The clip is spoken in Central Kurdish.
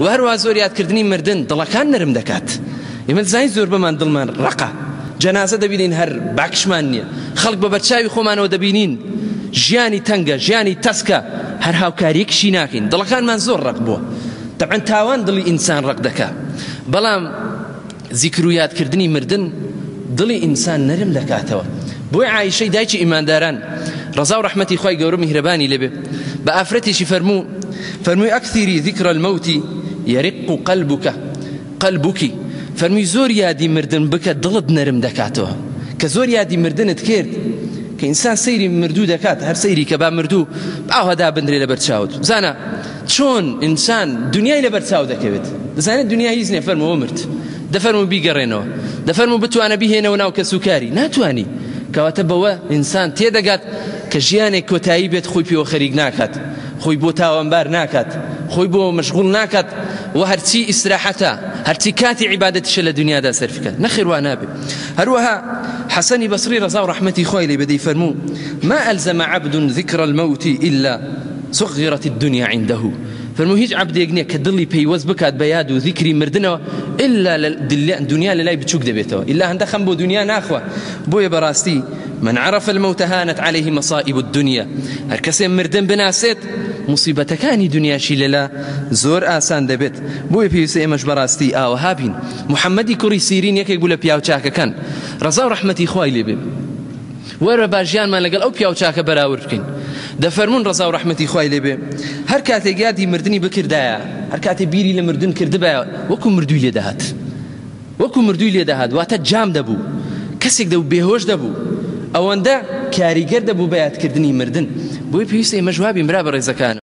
و هەروەها زۆر یادکردنی مردن دڵەکان نەرم دەکات. ئێمە دەزانین زۆربەمان دڵمان ڕەقە، جەنازە دەبینین هەر باکشمان نییە، خەڵک بە بەرچاوی خۆمانەوە دەبینین ژیانی تەنگە، ژیانی تەسکە، هەر هاوکارییەکیشی ناکەین، دڵەکانمان زۆر ڕەق بووە. تەبعەن تاوان دڵی ئینسان ڕەق دەکا، بەڵام زیکر و یادکردنی مردن دڵی ئینسان نەرم دەکاتەوە. بۆیە عائیشەی دایکی ئیمانداران ڕەزا و ڕەحمەتی خوای گەورە و میهرەبانی لێ بێ بە ئافرەتێکی فەرموو، فەرمووی اکثری ذکر الموت یرق قلبک قلبک، فەرمووی زۆر یادی مردن بکە دڵت نەرم دەکاتەوە. کە زۆر یادی مردنت کرد، کە ئینسان سەیری مردوو دەکات هەر سەیری کە با مردوو ئاوا دابنرێ لەبەر چاوت بزانە چۆن ئینسان دنیای لەبەر چاو دەکەوێت دەزانێت دنیا هیچ نیە فەرموو مرد دەفەرموو بیگەڕێنەوە دەفەرموو بتوانە بیهێنەوە ناو کەسوکاری ناتوانی کەواتە بەوە ئینسان تێدەگات کە ژیانێک کۆتایی بێت خۆی پێوە خەریک ناکات خۆی بۆ تاوانبار ناکات خۆی بۆ مەشغوڵ ناکات و هەرچی ئیسراحەتە هەرچی کاتی عیبادەتیشە لە دنیادا سەرف بکات نەخێر وا نابێ هەروەها حەسەنی بەسری ڕەزا و ڕەحمەتی خوای لێ بێ دەیفەرموو ما ألزم عبد ذکر الموت إلا صغرت الدنيا عنده فەرموو هیچ عەبدێک نییە کە دڵی پەیوەست بکات بە یاد و ذیکری مردنەوە ئیلا دنیا لە لای بچووک دەبێتەوە ئیلا هەندە خەم بۆ دنیا ناخوا بۆیە بەڕاستی من عرف الموت هانت عليه مصائب الدنيا هەر کەسێ مردن بناسێت موسیبەتەکانی دنیاشی لەلا زۆر ئاسان دەبێت بۆیە پێویستە ئێمەش بەڕاستی ئاوەها بین محەممەدی کوڕی سیرین یەکێک بوو لە پیاوچاکەکان ڕەزا و ڕەحمەتی خوای لێ بێ وەرە با ژیانمان لەگەڵ ئەو پیاو چاکە بەراورد بکەین. دەفەرموون ڕەزا و ڕەحمەتی خوای لێ بێ هەر کاتێک یادی مردنی بکردایە، هەر کاتێ بیری لە مردن کردبایە وەکو مردووی لێ دەهات. وەکو مردووی لێ دەهات واتە جام دەبوو. کەسێک دەبوو بێهۆش دەبوو. ئەوەندە کاریگەر دەبوو بە یادکردنی مردن. بۆیە پێویستە ئێمەش وابین برا بەڕێزەکانم.